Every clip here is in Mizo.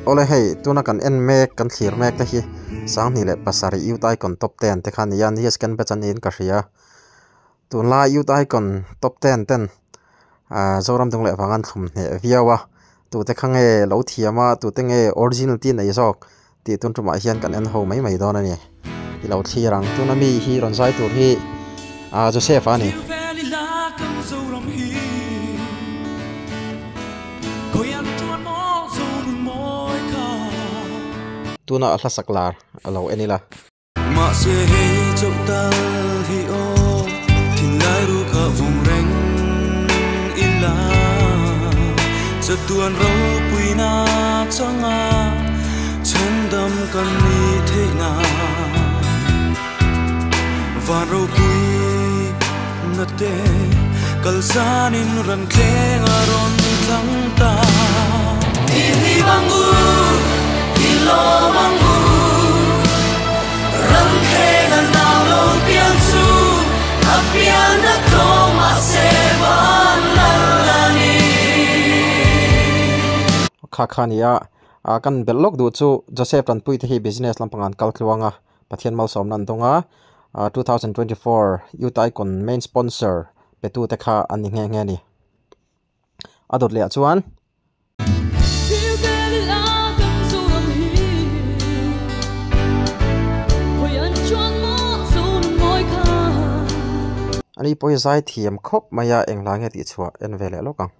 Awle hei tuna kan en mek kan thlir mek te hi 2007 Youth Icon Top 10 te kha a ni a ni hi second batch a niin ka hria tunlai Youth Icon Top 10 ten ahh Zoram dung leh vang an thlum hneh viau a tute kha nge lo thiam a tute nge original te nei zawk tih tun tumah hian kan en ho mai mai dawn a ni i lo thlir ang tuna mi hi rawn zai tur hi ahh Joseph a ni. Tuna a hlasak lar a lo en ila. Mahse hei chauh tal hi aw thinlai ru kha vung reng ila chatuan ropuina changa chhendam kan ni theihna van ropui na te kalsanin ran thleng a rawn thlang ta. I hlim ang u, i lawm ang u, ran thleng a nau lo piang chu a pianna tlawm mahse van lal a ni. Kha kha nia, kan belh lawk duh chu Joseph Tanpui te hi business lampangah an kal tluang a, Pathian malsawmna an dawng a, 2024 Youth Icon main sponsor petute kha an ni nghe nghe a ni. A dawt leh ah chuan. Ani pawh hi zai thiam khawp mai a, eng hla nge tih chhuah en ve leh lawk ang.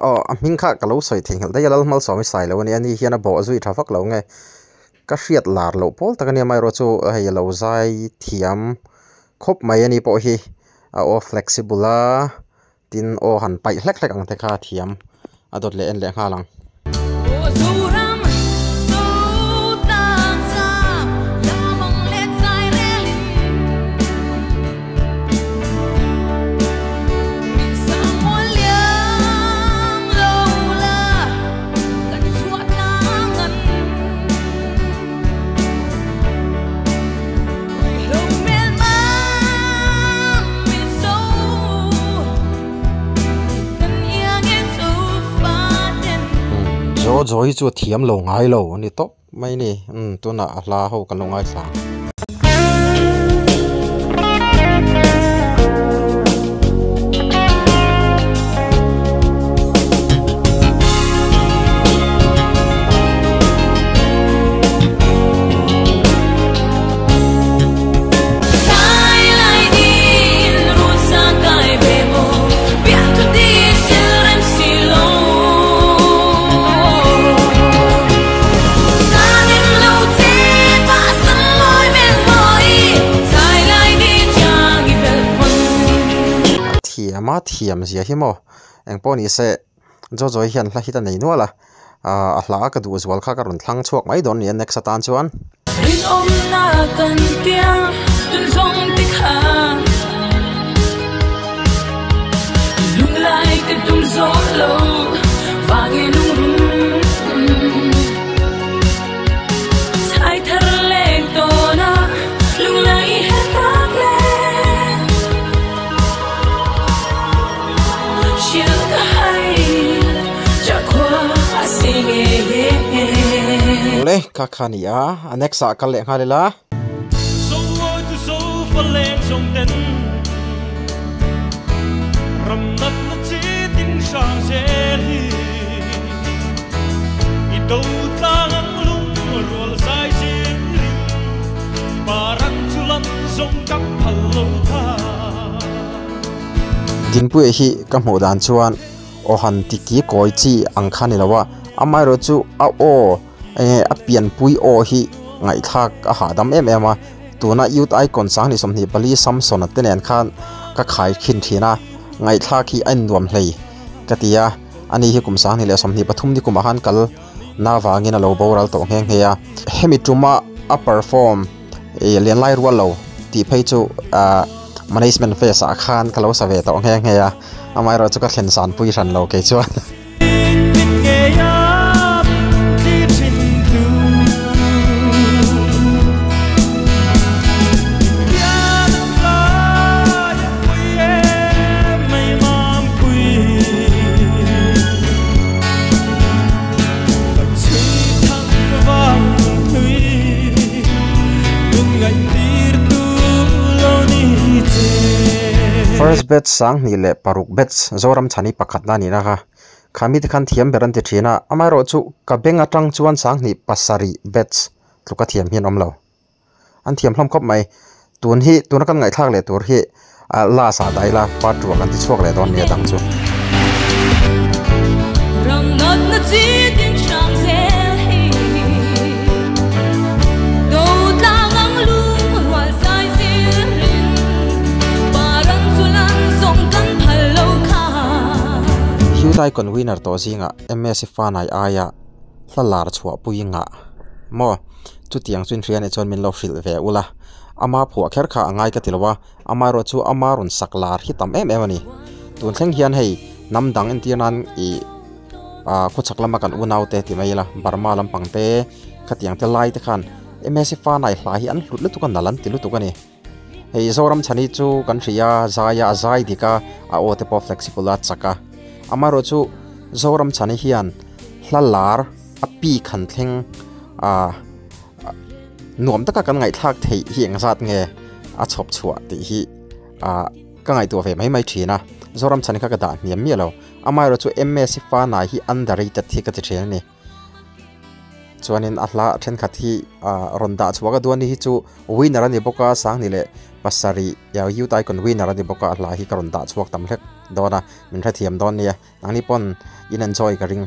Aw a hming kha ka lo sawi theihnghilh daih a Lalhmalsawm i sai lo a nia ni hian a bawh zui tha vak lo nge ka hriat lar loh pawl tak a nia amaherawhchu hei a lo zai thiam khawp mai a ni pawh hi a aw flexible a. Tin aw han paih hlek hlek ang te kha thiam a dawt leh en leh nghal ang. Jojo hi chu a thiam lo ngai lo a ni tawp mai a ni umm tunah a hla ho kan lo ngaithla ang. Thiam a thiam zia hi maw engpawh ni se Jojo hian hla hit a nei nual a a hla ka duh zual kha ka rawn thlang chhuak mai dawn a ni a next atan chuan. Rinawmna kan tia tun zawng te kha Lunglai ka tum zawh lo vang e lungrum Chhai thar leng tawn a lunglai i her tak le Awle kha kha ni a a next ah kal leh nghal ila. Dinpuia hi ka hmuh dan chuan aw han ti ki kawi chi ang kha ni lo a, amaherawh chu a aw enge a pianpui aw hi ngaihthlak a hahdam em em a, tuna youth icon 2024 Samson a te nen khan ka khai khin thin a, ngaihthlak hi a innuam hlei ka ti a, ani hi kum 2023 ni kumah khan kal na vangin a lo boral tawh nghe nghe a, hemi tuma a perform. Ih lian lai rual lo tih phei chu ah management phase ah khan ka lo sa ve tawh nghe nghe a amaherawh chu ka thlen san pui hran lo kei chuan. First batch 2006 batch Zoramchhani pakhatna ni na kha khami te khan thiam ber an ti thin a amaherawhchu ka beng atang chuan 27 batch tluka thiam hian awm lo an thiam hlawm khawp mai tun hi tuna kan ngaihthlak leh tur hi last ah dah ila part ruak an ti chhuak leh dawn nia dang chu. Youth Icon winner tawh zingah MSc Fanai aia hla lar chhuah pui ngah maw? Chutiang chu inhria anih chuan min lo hrilh ve ula. Ama phuah kher kha a ngai ka ti lo a, amaherawh chu ama rawn sak lar hi tam em em a ni. Tun thleng hian hei hnam dang entir nan ih ah khawchhak lama kan unaute ti mai ila Burma lampang te khatiang te lai te khan MSc Fanai hla hi an hlut lutuk a nal an ti lutuk a ni. Hei Zoramchhani chu kan hria a, zai a, a zai dik a, a aw te pawh flexible a chak a. Amaherawh chu Zoramchhani hian hla lar a peak han thleng ah nuam taka kan ngaihthlak theih hi engzat nge a chhawp chhuah tih hi ah ka ngaihtuah ve mai mai thin a. Zoramchhani kha ka dah hniam miah lo. Amaherawh chu MS Fanai hi underrated hi ka ti thin a ni. Chuanin a hla thenkhat hi ah rawn dah chhuak a duan hi chu winner a ni bawk a 2007 youth icon winner a ni bawk a a hla hi ka rawn dah chhuak tam hlek dawn a min hrethiam dawn nia nangni pawn in enjoy ka ring.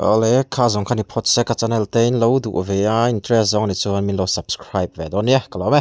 Awle kha zawng kha ni phawt se ka channel te in lo duh ve a interest zawng ni chuan min lo subscribe ve dawn nia ka lawm e.